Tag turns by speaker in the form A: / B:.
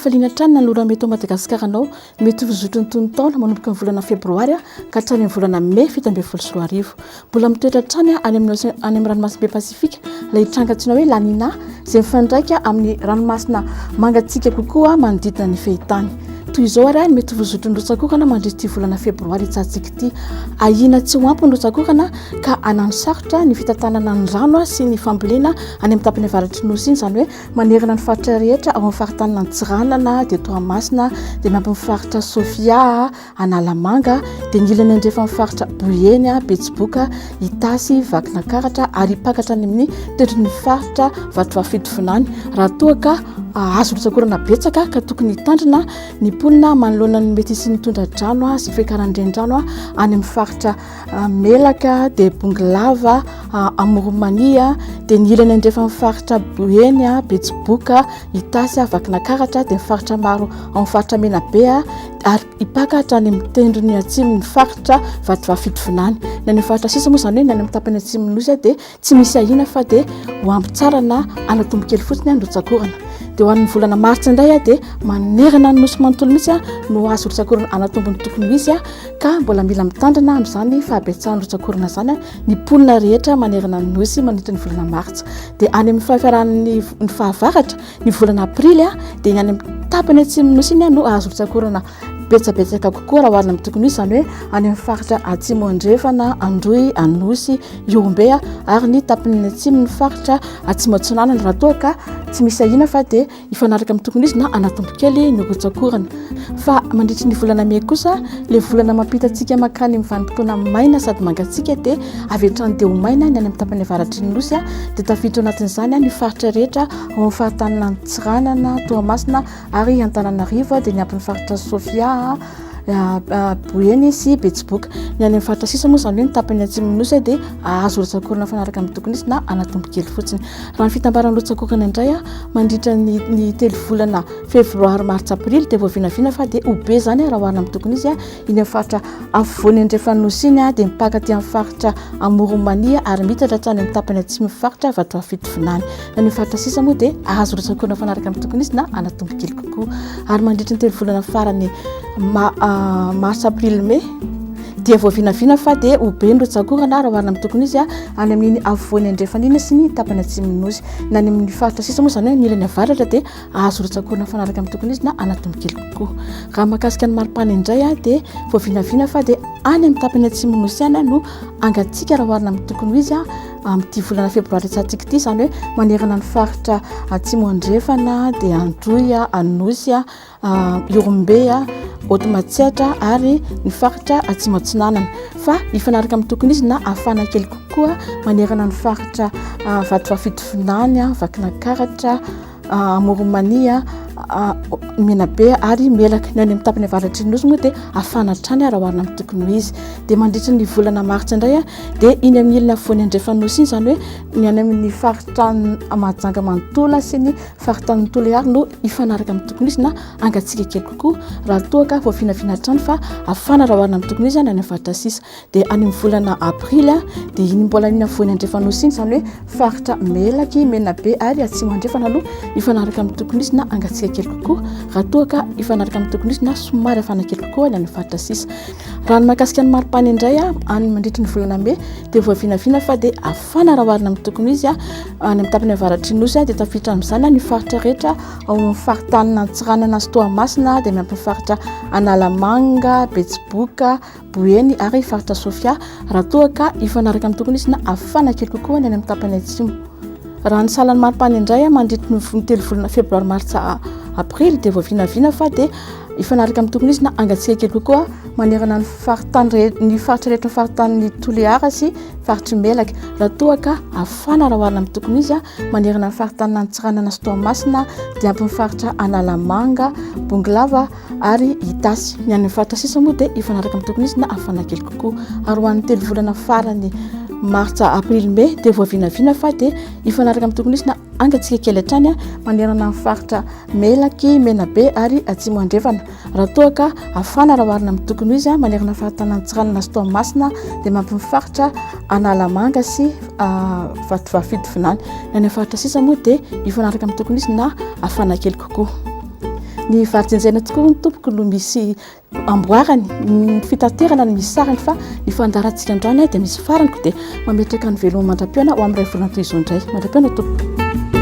A: Ankafaliana hatrany nanoloran'ny Météo Madagascar anao ny mety ho fizotry ny tonon-taona manomboka ny volana febroary ka hatrany amin'ny volana mey 2017. Mbola mitoetra hatrany any amin'ny any amin'ny ranomasimbe Pasifika ilay tranga antsoina hoe La Nina izay mifandraika amin'ny ranomasina mangatsiaka kokoa manodidina ny fehintany. Toy izao ary ny mety ho fizotry ny rotsak'orana mandritra ity volana febroary itsahantsika ity. Ahiana tsy ho ampy ny rotsak'orana ka hanano sarotra ny fitantanana ny rano sy ny fambolena any amin'ny tapany avaratry ny nosy iny, izany hoe Manerana ny faritra rehetra ao amin'ny faritanin'Antsiranana dia Toamasina dia miampy ny faritra Sofia, Analamanga, dia ny ilany andrefan'ny faritra Boeny, Betsiboka, Itasy, Vakinakaratra ary hipaka hatrany amin'ny tendron'ny faritra Vatovavy Fitovinany raha toa ka azo rotsak'orana betsaka ka tokony hitandrina ny mponina manoloana ny mety hisian'ny tondra-drano sy fiakaran'ny renirano any amin'ny faritra Melaka dia Bongolava, Amoron'i-Mania, dia ny ilany andrefan'ny faritra Boeny, Betsiboka, Itasy, Vakinakaratra, dia ny faritra maro ao amin'ny faritra Menabe ary hipaka hatrany amin'ny tendrony atsimon'ny faritra Vatovavy Fitovinany. Ny any amin'ny faritra sisa moa izany hoe ny any amin'ny tapany atsimon'ny Nosy dia Tsy misy ahiana fa dia ho ampy tsara na hanatombo kely fotsiny ny rotsak'orana. Dia ho an'ny volana martsa indray dia manerana ny nosy manontolo mihitsy no azo rotsak'orana hanatombo ny tokony ho izy ka mbola mila mitandrina amin'izany fahabetsahan'ny rotsak'orana izany ny mponina rehetra manerana ny nosy mandritra ny volana martsa. Dia any amin'ny fiafaran'ny ny fahavaratra ny volana aprily dia ny any amin'ny tapany atsimon'ny nosy iny no azo rotsak'orana betsabetsaka kokoa raha oharina amin'ny tokony ho izy, izany hoe any amin'ny faritra Atsimo Andrefana, Androy, Anosy, Ihorombe ary ny tapiny atsimon'ny faritra Atsimo Atsinanana raha toa ka tsy misy ahiana fa dia hifanaraka amin'ny tokony ho izy na hanatombo kely ny rotsak'orana. Fa mandritry ny volana mey kosa, ilay volana mampita antsika mankany amin'ny vanim-potoana maina sady mangatsiaka dia avy hatrany dia ho maina ny any amin'ny tapany avaratry ny Nosy dia tafiditra ao anatin'izany ny faritra rehetra ao amin'ny faritanin'Antsiranana, Toamasina ary Antananarivo dia niampy ny faritra Sofia, Boeny sy Betsiboka. Ny any amin'ny faritra sisa moa izany hoe ny tapany atsimon'ny Nosy dia hahazo rotsak'orana mifanaraka amin'ny tokony hisy na hanatombo kely fotsiny. Raha ny fitambaran'ny rotsak'orana indray mandritra ny ny telo volana febroary, martsa, aprily dia voavinavina fa dia ho be izany raha oharina amin'ny tokony hisy iny amin'ny faritra afovoany andrefan'ny Nosy iny dia mipaka aty amin'ny faritra Amoron'i Mania ary miitatra hatrany amin'ny tapany atsimon'ny faritra Vatovavy Fitovinany. Na ny faritra sisa moa dia azo rotsak'orana mifanaraka amin'ny tokony izy na hanatombo kely kokoa. Ary mandritry ny telo volana farany marsa aprily mey dia voavinavina fa dia ho be ny rotsak'orana raha oharina amin'ny tokony izy any amin'iny afovoany andrefana iny sy ny tapany atsimon'ny nosy. Na any amin'ny faritra sisa moa izany hoe ny ilany avaratra dia azo rotsak'orana mifanaraka amin'ny tokony izy na hanatombo kely kokoa. Raha mahakasika ny maripana indray dia voavinavina fa dia any amin'ny tapany atsimon'ny nosy any no hangatsiaka raha oharina amin'ny tokony ho izy amin'ity volana febroary tsatsika ity, izany hoe manerana ny faritra Atsimo Andrefana dia Androy, Anosy, Ihorombe, Haute Matsiatra ary ny faritra Atsimo Atsinanana. Fa hifanaraka amin'ny tokony izy na hafana kely kokoa manerana ny faritra Vatovavy Fitovinany, Vakinankaratra, Amoron'i Mania, Menabe ary Melaky. Ny any amin'ny tapany avaratry ny Nosy moa dia hafana hatrany raha oharina amin'ny tokony ho izy. Dia mandritra ny volana martsa indray dia iny amin'ny ilany afovoany andrefan'ny Nosy iny, izany hoe ny any amin'ny faritra Mahajanga manontolo sy ny faritanin'i Toliary no hifanaraka amin'ny tokony ho izy na hangatsiaka kely kokoa raha toa ka voavinavina hatrany fa hafana raha oharina amin'ny tokony ho izy ny any amin'ny faritra sisa. Dia any amin'ny volana aprily dia iny mbola iny afovoany andrefan'ny Nosy iny, izany hoe faritra Melaky, Menabe ary Atsimo Andrefana aloha hifanaraka amin'ny tokony hisy na hangatsiaka kely kokoa raha toa ka hifanaraka amin'ny tokony hisy na somary hafana kely kokoa ny any amin'ny faritra sisa. Raha ny mahakasika ny maripana indray any mandritry ny volana mey dia voavinavina fa dia hafana raha oharina amin'ny tokony hisy any amin'ny tapany avaratry ny Nosy dia tafiditra amin'izany ny faritra rehetra ao amin'ny faritanin'Antsiranana sy Toamasina dia miampy ny faritra Analamanga, Betsiboka, Boeny ary faritra Sofia raha toa ka hifanaraka amin'ny tokony hisy na hafana kely kokoa ny any amin'ny tapany atsimo. Raha ny salan'ny maripana indray mandritry ny telo volana febroary martsa aprily dia voavinavina fa dia hifanaraka amin'ny tokony hisy na hangatsiaka kely kokoa manerana ny faritany rehe- ny faritra rehetra ny faritanin'i Toliara sy faritr'i Melaky raha toa ka hafana raha oharina amin'ny tokony hisy manerana ny faritanin'Antsiranana sy Toamasina dia ampy ny faritra Analamanga, Bongolava ary Itasy. Ny any amin'ny faritra sisa moa dia hifanaraka amin'ny tokony hisy na hafana kely kokoa. Ary ho an'ny telo volana farany martsa, aprily, mey dia voavinavina fa dia hifanaraka amin'ny tokony hisy na hangatsiaka kely hatrany manerana ny faritra Melaky, Menabe ary Atsimo Andrefana. Raha toa ka hafana raha oharina amin'ny tokony ho izy manerana ny faritanin'Antsiranana sy Toamasina dia mampy ny faritra Analamanga sy Vatovavy Fitovinany. Ny any amin'ny faritra sisa moa dia hifanaraka amin'ny tokony hisy na hafana kely kokoa. Ny vary jinjaina tokoa hono tompoko no misy amboarany, ny fitaterana no misy sarany fa ny fandaharantsika androany dia misy farany koa dia mametraka ny veloma mandra-pihaona ho amin'ny iray volana toy izao indray. Mandra-pihaona tompoko.